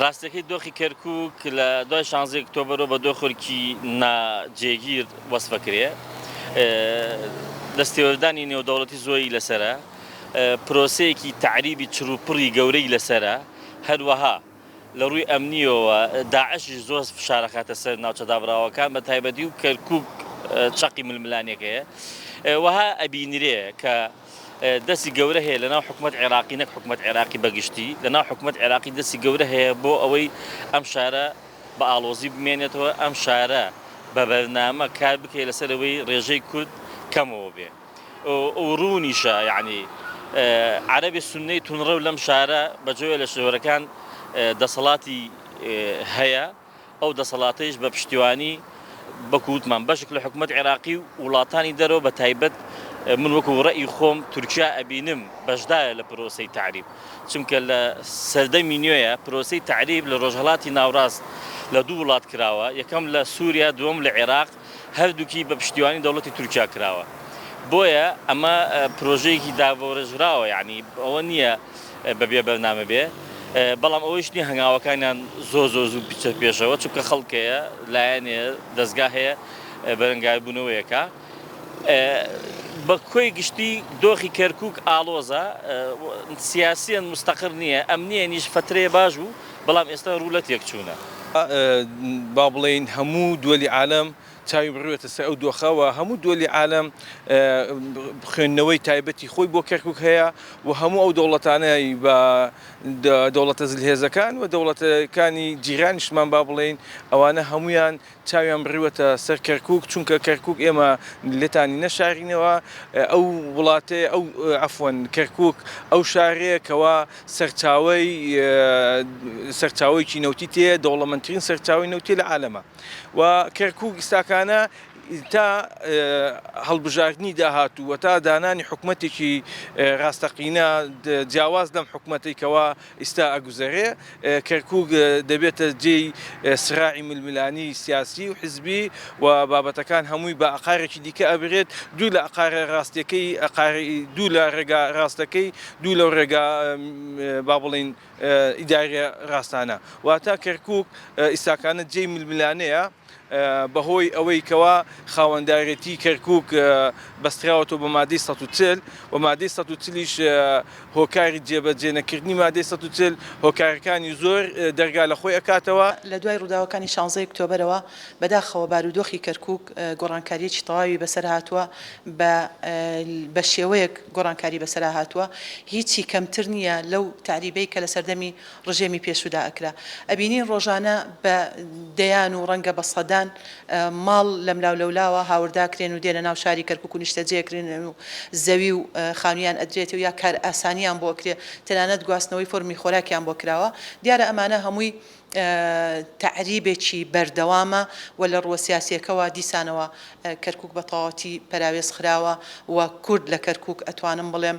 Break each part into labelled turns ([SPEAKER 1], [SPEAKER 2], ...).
[SPEAKER 1] ڕاستەکەی دۆخی کەرکوک لە دوای شانزەی ئۆکتۆبەرەوە بە دۆخێکی ناجێگیر وەسفەکرێ. دەستێوەردانی نێودەوڵەتی زۆری لەسەرە، پرۆسەیەکی تەعریبی چڕوپڕی گەورەی لەسەرە، هەروەها لە ڕووی ئەمنییەوە داعشیش زۆر فشار ئەخاتە سەر ناوچە دابڕاوەکان بە تایبەتی و کەرکوک چەقی ململانێکەیە. وەها ئەبینرێ کە دەستی گەورە هەیە لەناو حکومەت عێراقی نەک حکومەت عێراقی بە گشتی، لەناو حکومەت عێراقی دەستی گەورە هەیە بۆ ئەوەی ئەم شارە بە ئاڵۆزی بمێنێتەوە، ئەم شارە بە بەرنامە کار بکرێت لەسەر ئەوەی ڕێژەی کورد کەمەوە بێ و ڕوونیشە یەعنی عەرەبی سوننەی توندڕەو لەم شارە بە جۆرێ لە جۆرەکان دەسەڵاتی هەیە. ئەو دەسەڵاتەیش بە پشتیوانی وەکو وتمان بەشێک لە حکومەت عێراقی و وڵاتانی دەرەوە بە تایبەت من وەکو ڕەئی خۆم تورکیا ئەبینم بەشدارە لە پرۆسەی تەعریب چونکە لە سەردەمی نوێیە پرۆسەی تەعریب لە ڕۆژهەڵاتی ناوڕاست لە دوو وڵات کراوە یەکەم لە سوریا دووەم لە عێراق هەردووکی بە پشتیوانی دەوڵەتی تورکیا کراوە بۆیە ئەمە پرۆژەیەکی دابڕێژراوە یعنی ئەوە نییە بە بێ بەرنامە بێ بەڵام ئەوەیش نییە هەنگاوەکانیان زۆر زۆر زوو بچێت پێشەوە چونکە خەڵک هەیە لایەن هەیە دەزگا هەیە بەرەنگاربوونەوەیەکە بە کۆی گشتی دۆخی کەرکک ئاڵۆزە سیاسیان مستەقر نییە ئەمنیەنیش فترەیە باش بوو بەڵام ئێستا ڕوو لە تێکچوونە.
[SPEAKER 2] با بڵێین هەموو دوەلی عالەم چاوی بڕیوەتە سەر ئەو دۆخە و هەموو دوەلی عالەم خوێندنەوەی تایبەتی خۆی بۆ کەرکوک هەیە و هەموو ئەو دەوڵەتانەی بە دەوڵەتە زلهێزەکان و دەوڵەتەکانی جیرانیشمان با بڵێین ئەوانە هەمویان چاویان بڕیوەتە سەر کەرکوک چونکە کەرکوک ئێمە لێتانی نەشارینەوە ئەو وڵاتەیە ئەو عەفوەن کەرکوک ئەو شارەیە کەوا سەرچاوەی سەرچاوەیەکی نەوتی تێیە دەوڵەمەندترین سەرچاوەی نەوتی لە عالەمە و کەرکوک ئیستاکانە تا هەڵبژاردنی داهاتوو و تا دانانی حکومەتێکی ڕاستەقینە جیاواز لەم حکومەتەی کەوا ئیستا ئەگوزەرێ، کەرکوک دەبێتە جێی سراعی ململانێی سیاسی و حزبی و بابەتەکان هەمووی بە ئەقارێکی دیکە ئەبرێت دوور لە ئەقارە ڕاستیەکەی ئەقاری دوور لە ڕێگا ڕاستەکەی دوور لەو ڕێگا با بڵێین ئیداریە ڕاستانە واتە کەرکوک ئیستاکانە جێی ململانێیە. بەهۆی ئەوەی کەوا خاوەندارێتی کەرکوک بەستراوەتەوە بە مادەی 140 و مادەی 140 یش هۆکاری جێبەجێ نەکردنی مادەی 140 هۆکارەکانی زۆر دەرگا لە خۆی ئەکاتەوە.
[SPEAKER 3] لە دوای ڕووداوەکانی شانزەی ئۆکتۆبەرەوە بەداخەوە بارودۆخی کەرکوک گۆڕانکارییەکی تەواوی بەسەر هاتووە بە بە شێوەیەک گۆڕانکاری بەسەرا هاتووە هیچی کەمتر نییە لەو تەعریبەی کە لە سەردەمی ڕژێمی پێشوودا ئەکرا. ئەبینین ڕۆژانە بە دەیان و ڕەنگە بە سەدان ماڵ لەملاو لەولاوە هاورداکرێن و دێنە ناو شاری کەرکوک و نیشتەجێکرێن و زەوی و خانوویان ئەدرێتێ و یا کارئاسانیان بۆ ئەکرێ تەنانەت گواستنەوەی فۆرمی خۆراکیان بۆ کراوە. دیارە ئەمانە هەمووی تەعریبێکی بەردەوامە و لە ڕووە سیاسیەکەوە دیسانەوە کەرکوک بە تەواوەتی پەراوێز خراوە و کورد لە کەرکوک ئەتوانم بڵێم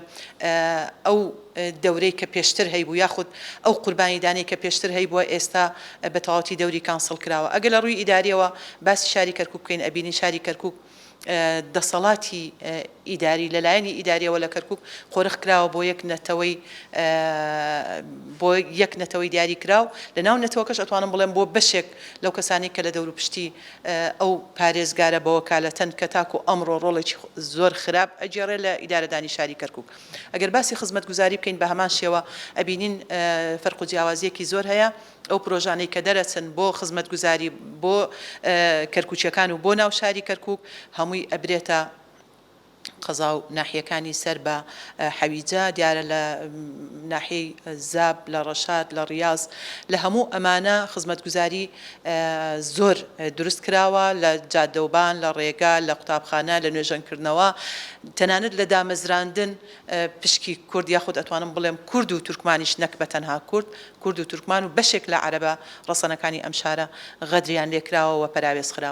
[SPEAKER 3] ئەو دەورەی کە پێشتر هەیبوو یاخود ئەو قوربانیدانەی کە پێشتر هەیبووە ئێستا بە تەواوەتی دەوری کانسڵ کراوە. ئەگەر لە ڕووی ئیداریەوە باسی شاری کەرکوک بکەین ئەبینین شاری کەرکوک دەسەڵاتی ئیداری لە لایەنی ئیداریەوە لە کەرکوک قۆرخ کراوە بۆ یەک نەتەوەی بۆ یەک نەتەوەی دیاری کراو لە ناو نەتەوەکەش ئەتوانم بڵێم بۆ بەشێک لەو کەسانەی کە لە دەوروپشتی ئەو پارێزگارە بە وەکالەتەن کە تاکو ئەمڕۆ ڕۆڵێکی زۆر خراپ ئەگێڕێ لە ئیدارەدانی شاری کەرکوک. ئەگەر باسی خزمەتگوزاری بکەین بە هەمان شێوە ئەبینین فەرق و جیاوازیەکی زۆر هەیە ئەو پرۆژانەی کە دەرەچن بۆ خزمەتگوزاری بۆ کەرکوکیەکان و بۆ ناو شاری کەرکوک هەمووی ئەبرێتە قەزا و ناحیەکانی سەر بە حەویجە دیارە لە ناحیەی زاب لە ڕەشاد لە ڕیاز لە هەموو ئەمانە خزمەتگوزاری زۆر دروست کراوە لە جادەوبان لە ڕێگا لە قوتابخانە لە نوێژەنکردنەوە تەنانەت لە دامەزراندن پشکی کورد یاخود ئەتوانم بڵێم کورد و تورکمانیش نەک بە تەنها کورد، کورد و تورکمان و بەشێک لە عەرەبە ڕەسەنەکانی ئەم شارە غەدریان لێکراوە و پەراوێز خراون.